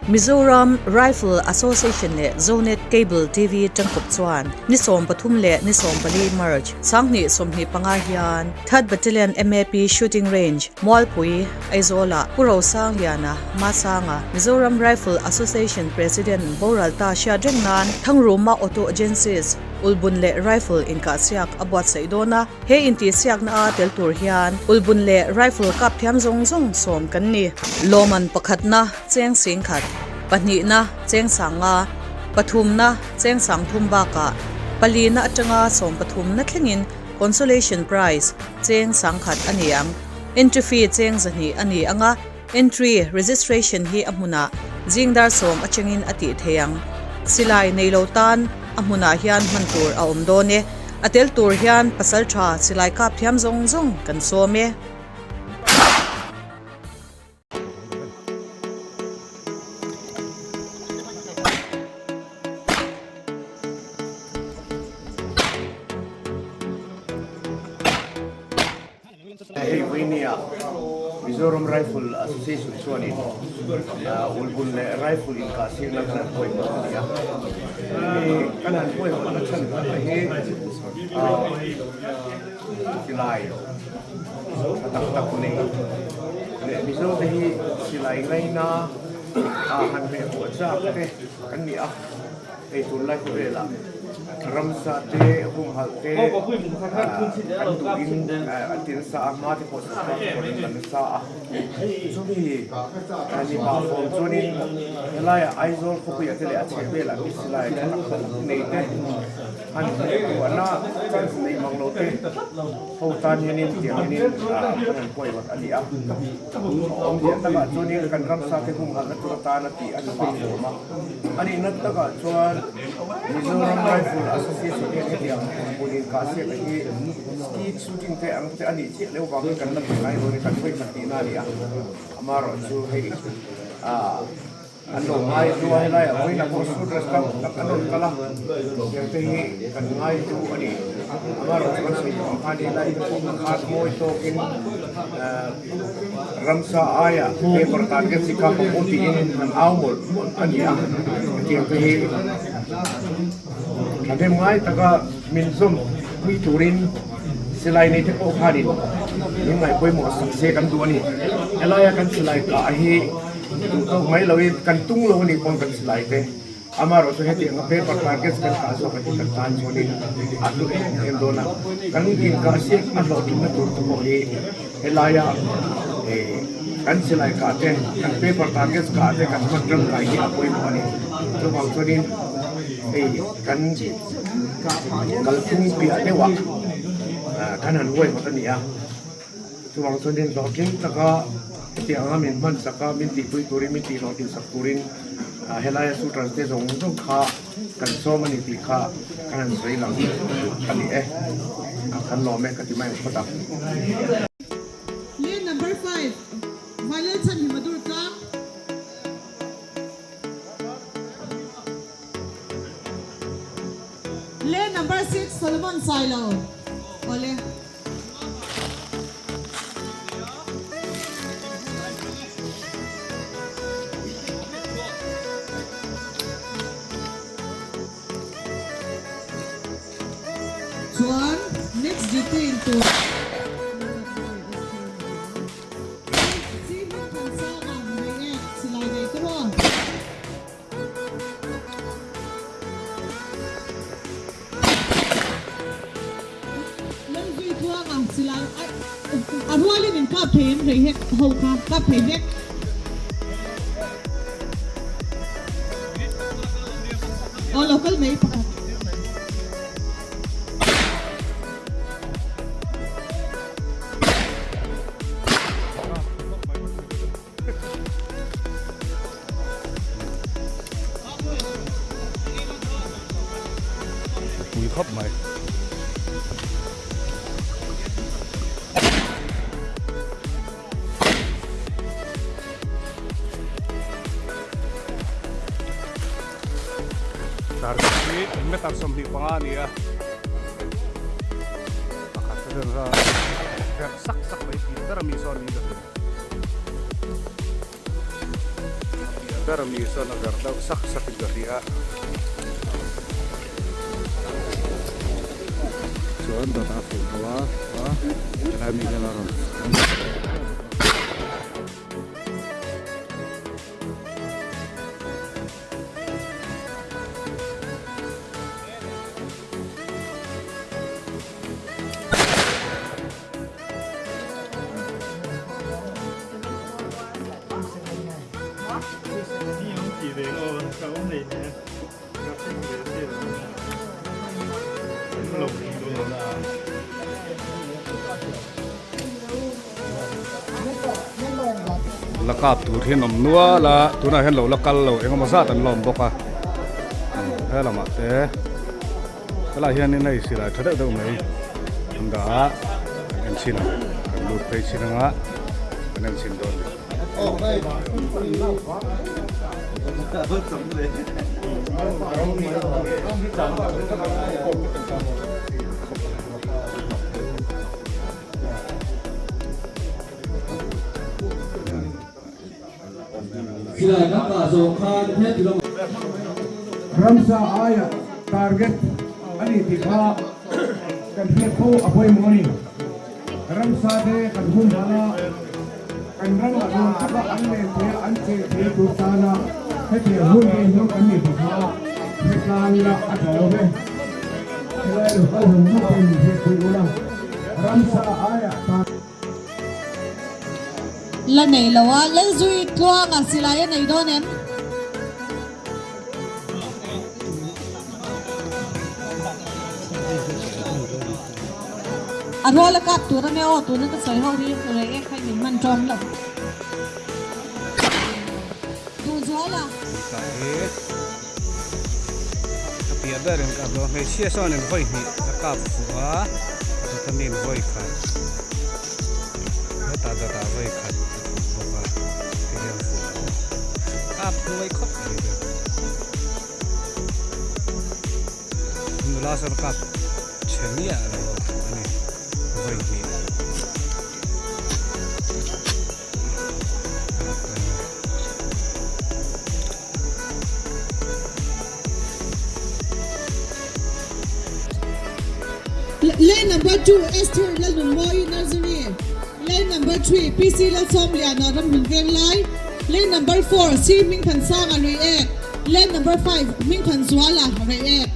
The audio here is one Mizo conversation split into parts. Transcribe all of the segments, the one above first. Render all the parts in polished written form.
Mizoram Rifle Association leh Zonet Cable TV tangkawp chuan ni 13 leh ni 14 March 2025 hian Third Battalion MAP Shooting Range, Mualpui, Aizawlah Pu Rosangliana, Masanga, Mizoram Rifle Association President boral ta hriat reng nan Thangruma Auto Agencies, Ulbun leh Rifle inkahsiak a buatsaih dawn a. He intihsiakna a tel tur hian Ulbun leh Rifle kap thiam zawng zawng sawm kan ni. Lawman pakhatna cheng singkhat, pahnihna cheng sanga, pathumna cheng sangthum bakah palina atanga sawm pathumna thlengin Consolation Prize cheng sangkhat a ni ang. Entry fee cheng zahnih a ni ang a, entry registration hi a hmunah zingdar sawm atangin a tih thei ang. Silai nei lo tan a hmunah hian hman tur a awm dawn e. A tel tur hian pasal tha silai kap thiam zawng zawng kan sawm e. Hei Vawinia Mizoram Rifle Association chuanin ulbun leh rifle inkahsirna kan han pawimawh a ni a. Hemi kan han pawimawhna chhan pakhat hi silai tha tak tak nei leh Mizote hi silai ngaina han hmehpawh chak te kan ni a. Hei tunlai khawvelah ramsa te, humhalh te kan duhin an ti nasa a, hma te pawh sorkar te pawhin kan nasa a. Chumi ni pah fawm chuanin helaiah Aizawl khawpuiah te leh a chhehvelah te silai tha tak tak nei te han hmuhna chance nei mang lo te ho tan hianin tiang hianin kan han pawimawh a ni a. Awmzia takah chuanin kan ramsa te humhalhna tur atana tih a ni pah fawm a. A nihna takah chuan Mizoram Rifle Association hian hetiang hmun inkahsiak hi skeet shooting te ang te a nih chiah leuh vangin kan la ti ngai lo a ni, kan hawi khat tihna a ni a. Amaherawhchu hei ah an lo ngai hnu a, helaiah vawiinah pawh shoot restaurant tak an rawn kal a, tiang te hi kan ngai hnu a ni. Amaherawhchu kan sawi tawh ang khan helai te pawh khat mawi tawkin ah Ramsa aia paper target chi kha pawh tiin an au mawlh mawlh a ni a, hetiang te hi thahnem ngai taka min zawm pui turin silai nei te pawh khanin min ngaih pawimawh sak se kan duh a ni. Helaia kan silai kah hi duh tawk mai loin kan tung lo a nih pawn kan silai te. Amaherawhchu hetiang a paper targets kan kah zawk a hi kan tan chuanin a hlu em em dawn a, kan inkah siak a hlawhtlinna tur te pawh hi helaia kan silai kah te, kan paper targets kah te kan hman tangkai hi a pawimawh a ni. Chuvang chuanin hei kan kalphung piah deuhah kan han huaihawt a ni a. Chuvang chuanin hlawhtling taka hetiang anga min hman sak a, min tihpui turin, min tihhlawhtlin sak turin helaia shooters te zawng zawng kha kan sawm a ni tih kha kan han sawi lang a ni e. Kan lawm e ka ti mai ang phawt ang. Lane number 5, Vailalchhan Himadur Tlang. Lane number 6, Solomon Sailo. Awle. Chuan next detail tur Silai nei tawh a. Lalzui tluanga silai a rualin in kap thei em hlei hek ho kha kap thei vek. Aw lo kal mai pakhat. Pui khawp mai. Target hi meter 25 a ni a. Pakhat verh sak sak mai tih ber a mi sawn niin ka hria. ber ami sawn a verh deuh sak sak in ka hria chuan dawtah a fuh lo a helai mi hian a rawn La kap tur hi an awm nual a tunah hian lo la kal lo eng emaw zat an la awm bawk a he lamah te Helaiah hianin hei silai tha deuh deuh mai an dah a, kan en chhin ang, kan lut phei chhin anga kan en chhin dawn a ni. Silai kan kah zawh khan heti lamah. Ramsa aia target a ni tih kha kan hriat fo a pawimawh a ni. Ramsa te kan hun hal a, kan ramah nuam taka an len thei a, an cheng thei tur tana hetiang hun te inhmang kan ni tih kha hre tlang ila a tha lo ve. Helai lo kal hawng hawng ten min hriatpui ula, ramsa aia target. La nei lo a, Lalzui Tluanga silai a nei dawn em? A rual a kap tur a nia aw, tuna ka sawi ho hi rei ek kha min man tawm lo. Duhzuala. Tah hi a piah berin ka hmu a, hmeichhia sawn in vawi hnih a kap fuh a, a dawt ami in vawi khat hetah dawtah vawi khat a fuh bawk a ti hian fuh lo kap hnuai khawp mai ber nula sawn a kap chhe miah lo a ni vawi hnih. Lane number 2 Esther Lalnunmawi Nursery, Lane number 3 PC Lalsawmliana Ramhlun Venglai, Lane number 4 C Hmingthansanga Reiek, Lane number 5 Hmingthanzuala Reiek.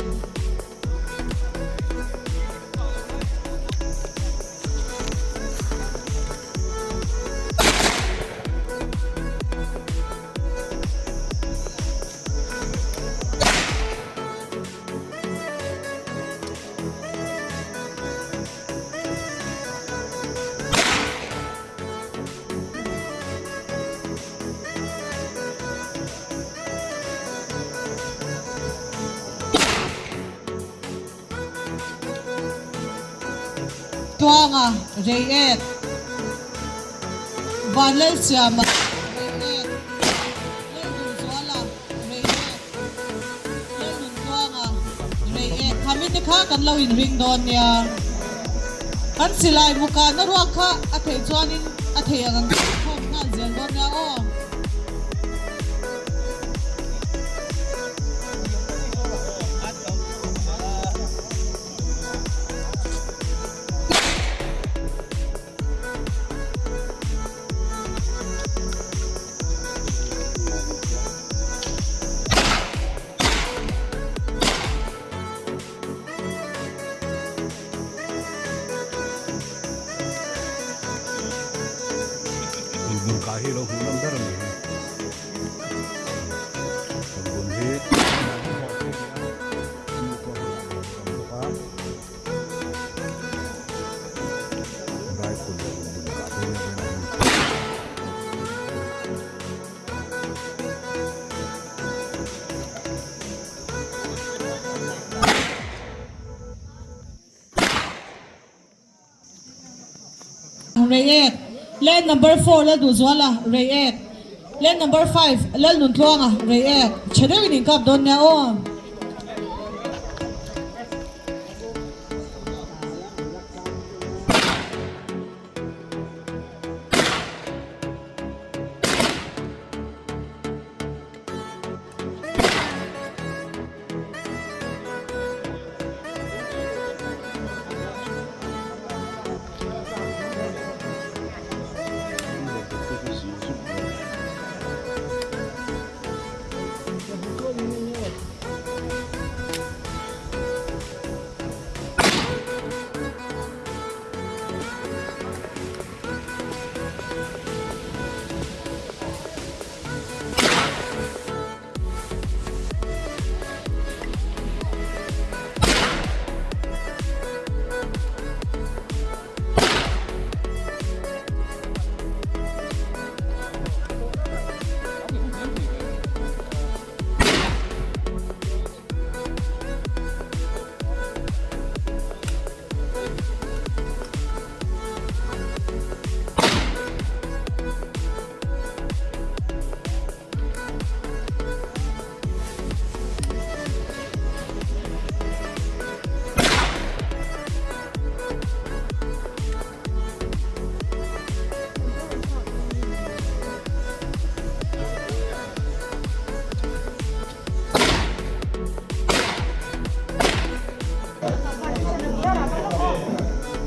Tuanga Reiek Vanlalsiama Reiek Lalduhzuala Reiek Lalnuntuanga Reiek Khami te kha kan lo inring dawn nia. Kan silai mukahna ruak kha a theih chuanin a thei ang ang khawm nghal zel dawn nia aw. Inhmun kah hi lo hmuh nawm ber a ni hi. Inhmun hi Rifle leh inhmun kah te hi a vel a ni. Reiek, Lane number 4 Lalduhzuala, Reiek, Lane number 5 Lalnuntluanga, Reiek, Chhe deuhin inkap dawn nia aw.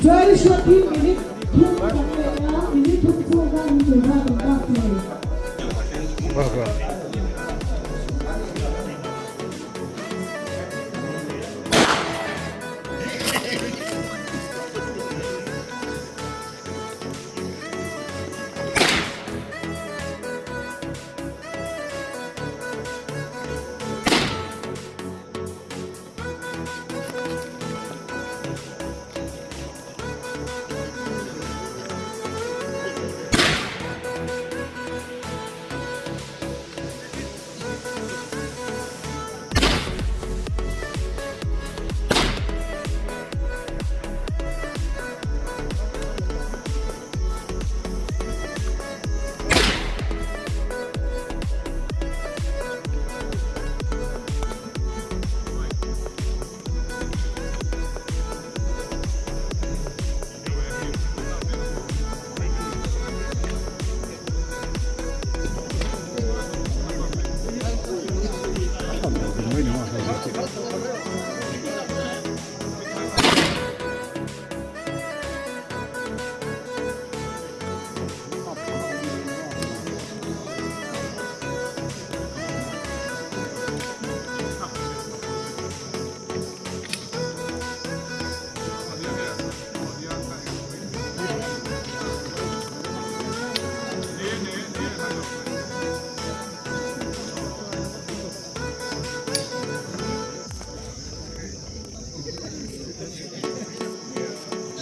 Trail shot hi minute thum kan nei a, minute thum chhung khan in tur kha kan kap thei.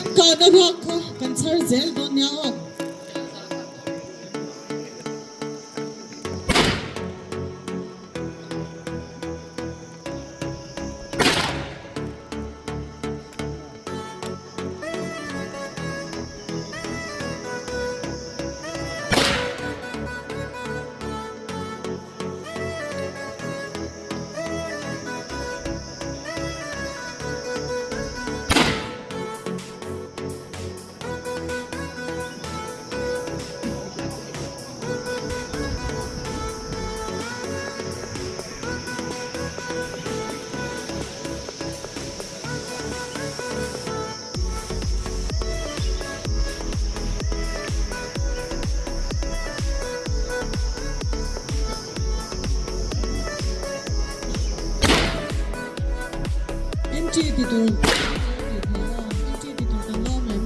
Kan kahna ruak kha kan chhar zel dawn nia aw. Entry ti tur tih theih a, entry ti tur kan lawm em?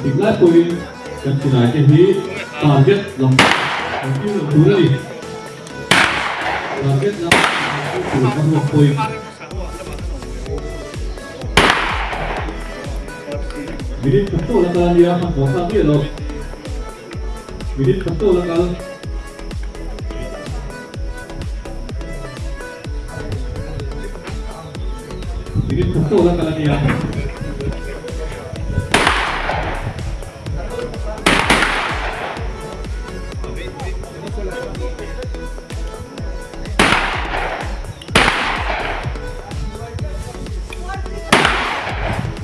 Engtik lai pawhin kan silai te hi target lam kan tir lo tur a ni. Target lam kan tir tur kan ruak pawhin. Minute khat tawh la kal a nia, hmanhmawh thlak miah lo. Minute khat tawh la kal. Minute khat tawh la kal a nia.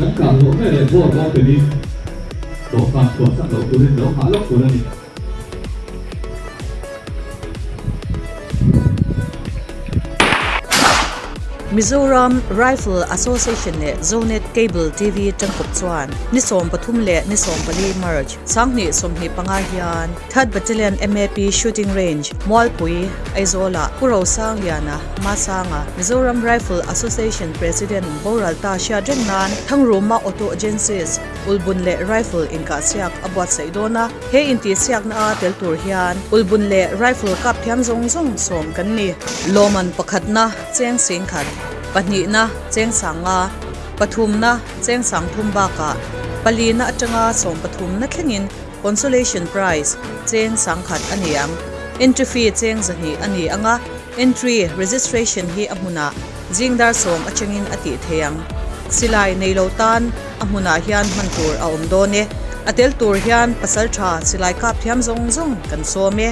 Kan kah zawh mek leh board a open in dawhkan chhuahsan loh turin lo nghah lawk tur a ni. Mizoram Rifle Association leh Zonet Cable TV tangkawp chuan ni 13 leh ni 14 March 2025 hian Third Battalion MAP Shooting Range, Mualpui, Aizawlah Pu Rosangliana, Masanga, Mizoram Rifle Association President boral ta hriat reng nan Thangruma Auto Agencies, Ulbun leh Rifle inkahsiak a buatsaih dawn a. He intihsiakna a tel tur hian Ulbun leh Rifle kap thiam zawng zawng sawm kan ni. Lawman pakhatna cheng singkhat, pahnihna cheng sanga, pathumna cheng sangthum bakah palina atanga sawm pathumna thlengin Consolation Prize cheng sangkhat a ni ang. Entry fee cheng zahnih a ni ang a, entry registration hi a hmunah zingdar sawm atangin a tih thei ang. Silai nei lo tan a hmunah hian hman tur a awm dawn e. A tel tur hian pasal tha silai kap thiam zawng zawng kan sawm e.